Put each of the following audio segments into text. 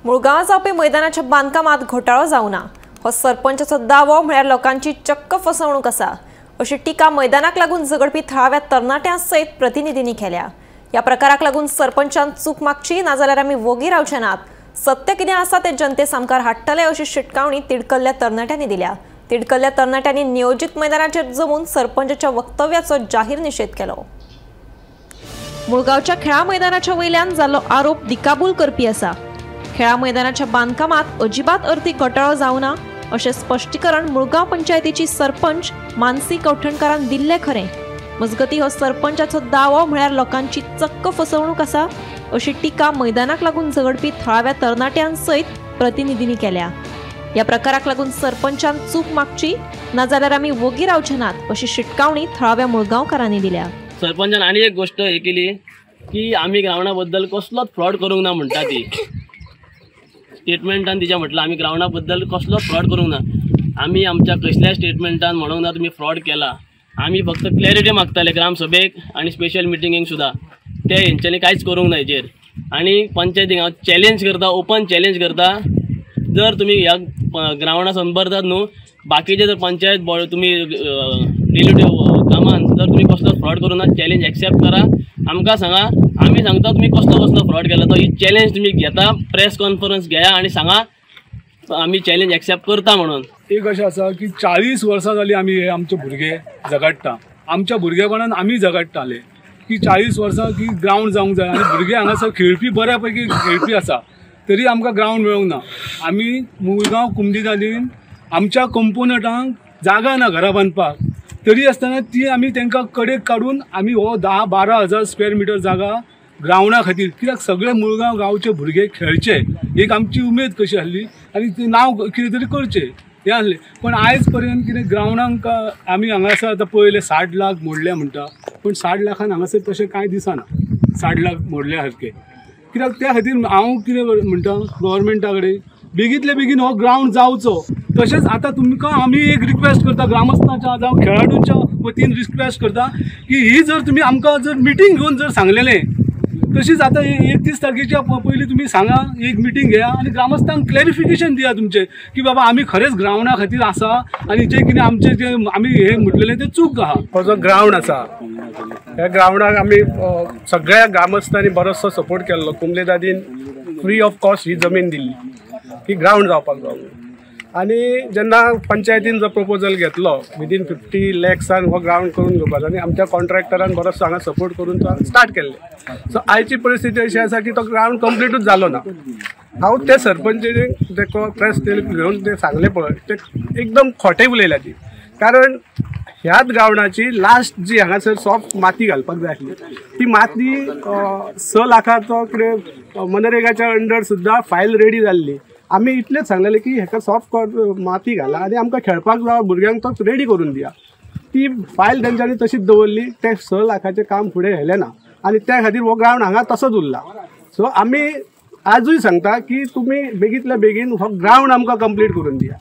मुळगांव जावपी मैदानाच्या बांदकामात घोटाळो जावना हो सरपंचाचो दावो म्हळ्यार लोकांची चक्क फसवणूक आसा अशी टीका मैदानाक लागून झगडपी थळाव्या तरणाट्यां सयत प्रतिनिधींनी केल्या। ह्या प्रकाराक लागून सरपंचान चूक मागची नाजाल्यार आमी वोगी रावचे नात, सत्य कितें आसा तें जनते सामकार हाडटले अशी शिटकावणी तिडकल्ल्या तरणाट्यांनी दिल्या। तिडकल्ल्या तरणाट्यांनी नियोजीत मैदानाचेर जमून सरपंचाच्या वक्तव्याचो जाहीर निषेध केलो। मुळगांवच्या खेळा मैदानाच्या वयल्यान जाल्लो आरोप दिकाबूल करपी आसा। खेळा मैदानाच्या बांदकामात अजिबात अर्थीक घोटाळो जावना अशें स्पश्टीकरण मुळगांव पंचायतीची सरपंच मानसी कवठणकारान दिल्लें खरें, मजगती हो सरपंचाचो दावो म्हळ्यार लोकांची चक्क फसवणूक आसा अशी टीका मैदानाक लागून झगडपी थळाव्या तरणाट्यां सयत प्रतिनिधींनी केल्या। ह्या प्रकाराक लागून सरपंचान चूक मागची नाजाल्यार आमी वोगी रावचे नात अशी शिटकावणी थळाव्या मुळगांवकारांनी दिल्या। सरपंचान आनी एक गोष्ट हे केली की आमी ग्रावंडा बद्दल कसलोच फ्रॉड करूंक ना म्हणटा ती स्टेटमेंटान तिच्या म्हटलं आमी ग्रावंडा बद्दल कसलोच फ्रॉड करूंक ना, आमी आमच्या कसल्याय स्टेटमेंटान म्हणूंक ना तुमी फ्रॉड केला। आमी फक्त क्लॅरिटी मागताले ग्रामसभेक आनी स्पेशल मिटिंगेक सुद्दां, ते हेंच्यांनी कांयच करूंक ना हेजेर। आनी पंचायतीक हांव चॅलेंज करता, ओपन चॅलेंज करता, जर तुमी ह्या ग्रावंडा संबंदात न्हू बाकीचे जर पंचायत बॉर्ड तुमी रिलेटीव कामान जर तुमी कसलो फ्रॉड करूं ना चॅलेंज एक्सेप्ट करा, आमकां सांगा, आमी सांगता तुमी कसलो कसलो फ्रॉड केला तो, ही चॅलेंज तुमी घेता, प्रेस कॉन्फरन्स घेया आनी सांगा आमी चॅलेंज एक्सेप्ट करता म्हणून। एक अशें आसा की 40 वर्सां जालीं आमी हे आमचे भुरगे झगडटा, आमच्या भुरगेपणान आमी झगडटाले की 40 वर्सां की ग्रावंड जावंक जाय आनी भुरगे हांगासर खेळपी बऱ्या पैकी खेळपी आसा तरी आमकां ग्रावंड मेळूंक ना। आमी मुळगांव कुमदिदादीन आमच्या कंपोनंटांक जागा ना घरां बांदपाक, तरी आसतना ती आमी तांकां कडेक काडून आमी हो 10-12 हजार स्क्वेअर मिटर जागा ग्रावंडा खातीर, कित्याक सगळे मुळगांव गांवचे भुरगे खेळचे एक आमची उमेद कशी आसली आनी ते नांव कितें तरी करचें हें आसलें। पण आयज पर्यंत कितें ग्रावंडाक आमी हांगासर आतां पळयलें 60 लाख मोडले म्हणटा, पूण 60 लाखान हांगासर तशें कांय दिसना 60 लाख मोडल्या सारकें, कित्याक त्या खातीर हांव कितें म्हणटा गव्हर्मेंटा कडेन बेगींतले बेगीन हो ग्रावंड जावचो। तशेंच आतां तुमकां आमी एक रिक्वेस्ट करता ग्रामस्थांच्या जावं खेळाडूंच्या वतीन रिक्वेस्ट करता की ही जर तुमी आमकां जर मिटींग घेवन जर सांगलेलें तशीच आतां 31 तारखेच्या पयलीं तुमी सांगा, एक मिटींग घेया आनी ग्रामस्थांक क्लॅरिफिकेशन दिया तुमचें की बाबा आमी खरेंच ग्रावंडा खातीर आसा आनी जें कितें आमचें जें आमी हें म्हटलेलें तें चूक आहा। हो जो ग्रावंड आसा ह्या ग्रावंडाक आमी सगळ्या ग्रामस्थांनी बरोचसो सपोर्ट केल्लो, कुमलेदादीन फ्री ऑफ कॉस्ट ही जमीन दिल्ली की ग्रावंड जावपाक जाय। आनी जेन्ना पंचायतीन जो प्रपोजल घेतलो विदीन 50 लॅक्सान हो ग्रावंड करून घेवपाचो आनी आमच्या कॉन्ट्रॅक्टरान बरोचसो हांगा सपोर्ट करून तो स्टार्ट केल्ले। सो आयची परिस्थिती अशी आसा की तो ग्रावंड कंप्लिटूच जालो ना। हांव ते सरपंच ते प्रेस घेवन ते सांगले पळय ते एकदम खोटे उलयल्या ती, कारण ह्याच ग्रावंडाची लास्ट जी हांगासर सॉफ्ट माती घालपाक जाय आसली ती माती 6 लाखाचो कितें मनरेगाच्या अंडर सुद्दां फायल रेडी जाल्ली। आमी इतलेंच सांगलेलें की हेका सॉफ्ट माती घाला आनी आमकां खेळपाक जाय भुरग्यांक तो रेडी करून दिया, ती फायल तेंच्यांनी तशीच दवरली, तें 6 लाखाचें काम फुडें व्हेलें ना आनी त्या खातीर हो ग्रावंड हांगा तसोच उरला। सो आमी आजूय सांगता की तुमी बेगींतल्या बेगीन हो ग्रावंड आमकां कंप्लीट करून दिया,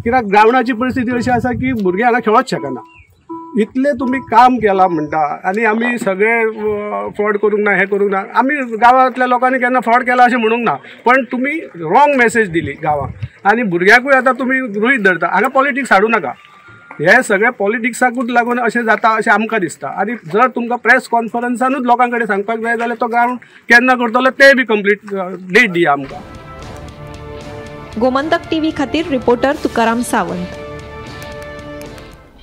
कित्याक ग्रावंडाची परिस्थिती अशी आसा की भुरगे हांगा खेळोच शकना। इतलें तुमी काम केलां म्हणटा आनी आमी सगळे फ्रॉड करूंक ना, हें करूंक ना, आमी गांवांतल्या लोकांनी केन्ना फ्रॉड केला अशें म्हणूंक ना, पण तुमी रॉंग मॅसेज दिली गांवांक आनी भुरग्यांकूय आतां तुमी गृहीत धरता। हांगा पॉलिटिक्स हाडूं नाका, हे सगळे पॉलिटिक्साकूच लागून अशें जाता अशें आमकां दिसता। आनी जर तुमकां प्रेस कॉन्फरन्सानूच लोकां कडेन सांगपाक जाय जाल्यार तो ग्रावंड केन्ना करतलो तें बी कंप्लीट डेट दिया आमकां। गोमंतक टीव्ही खातीर रिपोर्टर तुकाराम सावंत।